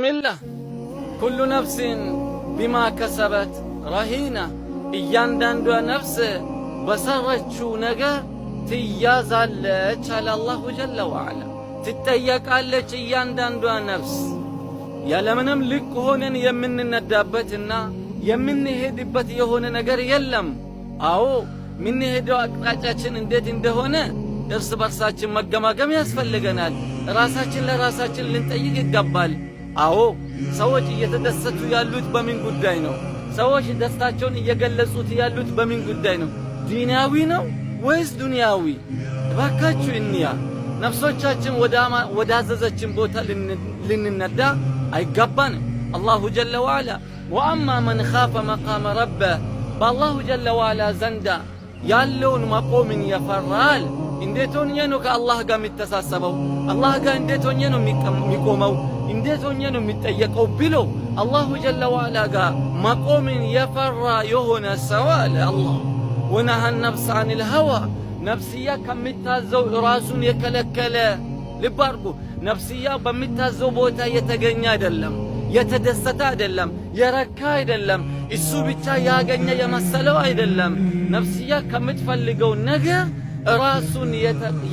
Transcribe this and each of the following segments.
ብስሚላህ كل نفس بما كسبت رهينة፣ እያንዳንዷ ነፍስ በሰረችው ነገር ትያዛለች አለ الله جل وعلا። ትጠየቃለች እያንዳንዷ ነፍስ። ያለምንም ልክ ሆነን የምንነዳበትና የምንሄድበት የሆነ ነገር የለም። አዎ፣ የምንሄደው አቅጣጫችን እንዴት እንደሆነ እርስ በርሳችን መገማገም ያስፈልገናል። ራሳችን ለራሳችን ልንጠይቅ ይገባል። አዎ፣ ሰዎች እየተደሰቱ ያሉት በምን ጉዳይ ነው? ሰዎች ደስታቸውን እየገለጹት ያሉት በምን ጉዳይ ነው? ዲናዊ ነው ወይስ ዱንያዊ? እባካችሁ እንያ፣ ነፍሶቻችን ወዳዘዘችን ቦታ ልንነዳ አይገባንም። الله جل وعلا وأما من خاف مقام ربه፣ በ الله جل وعلا ዘንዳ ያለውን መቆምን የፈራል። እንዴት ሆኜ ነው ከአላህ ጋር የሚተሳሰበው? አላህ ጋር እንዴት ሆኜ ነው የሚቆመው? እንዴት ሆኜ ነው የሚጠየቀው ብሎ الله جل وعلا ጋር መቆምን የፈራ የሆነ ሰው አለ አላህ፣ ونهى النفس عن الهوى፣ ነፍስያ ከሚታዘው ራሱን የከለከለ። ልብ አድርጉ። ነፍስያ በሚታዘው ቦታ የተገኘ አይደለም፣ የተደሰተ አይደለም፣ የረካ አይደለም፣ እሱ ብቻ ያገኘ የመሰለው አይደለም። ነፍስያ ከምትፈልገው ነገር ራሱን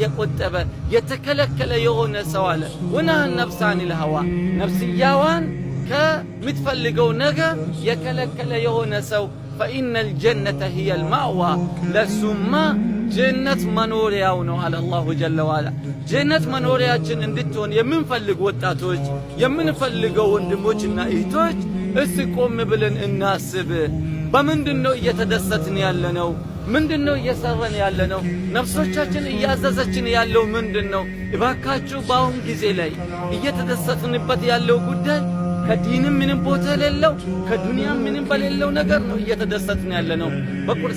የቆጠበ፣ የተከለከለ የሆነ ሰው አለ። ونهى النفس عن الهوى፣ ነፍስያዋን ከምትፈልገው ነገር የከለከለ የሆነ ሰው فإن الجنة هي المأوى፣ ለሱማ ጀነት መኖሪያው ነው አለ الله جل وعلا። ጀነት መኖሪያችን እንድትሆን የምንፈልግ ወጣቶች፣ የምንፈልገው ወንድሞችና እህቶች፣ እስቲ ቆም ብለን እናስብ። በምንድን ነው እየተደሰትን ያለነው? ምንድን ነው እየሰራን ያለነው? ነፍሶቻችን እያዘዘችን ያለው ምንድን ነው? እባካችሁ፣ በአሁን ጊዜ ላይ እየተደሰትንበት ያለው ጉዳይ ከዲንም ምንም ቦታ የሌለው፣ ከዱንያም ምንም በሌለው ነገር ነው እየተደሰትን ያለ ነው።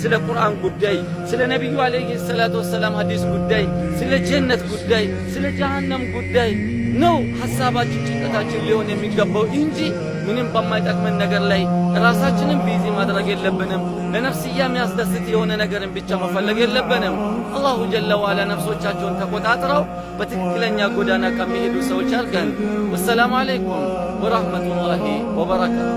ስለ ቁርአን ጉዳይ፣ ስለ ነቢዩ عليه الصلاة والسلام ሐዲስ ጉዳይ፣ ስለ ጀነት ጉዳይ፣ ስለ ጀሃነም ጉዳይ ነው ሐሳባችን፣ ጭንቀታችን ሊሆን የሚገባው እንጂ ምንም በማይጠቅመን ነገር ላይ ራሳችንን busy ማድረግ የለብንም። ለነፍስያ የሚያስደስት የሆነ ነገርን ብቻ መፈለግ የለብንም። الله جل وعلا ነፍሶቻቸውን ተቆጣጥረው በትክክለኛ ጎዳና ከሚሄዱ ሰዎች አድርገን። والسلام عليكم ورحمة الله وبركاته።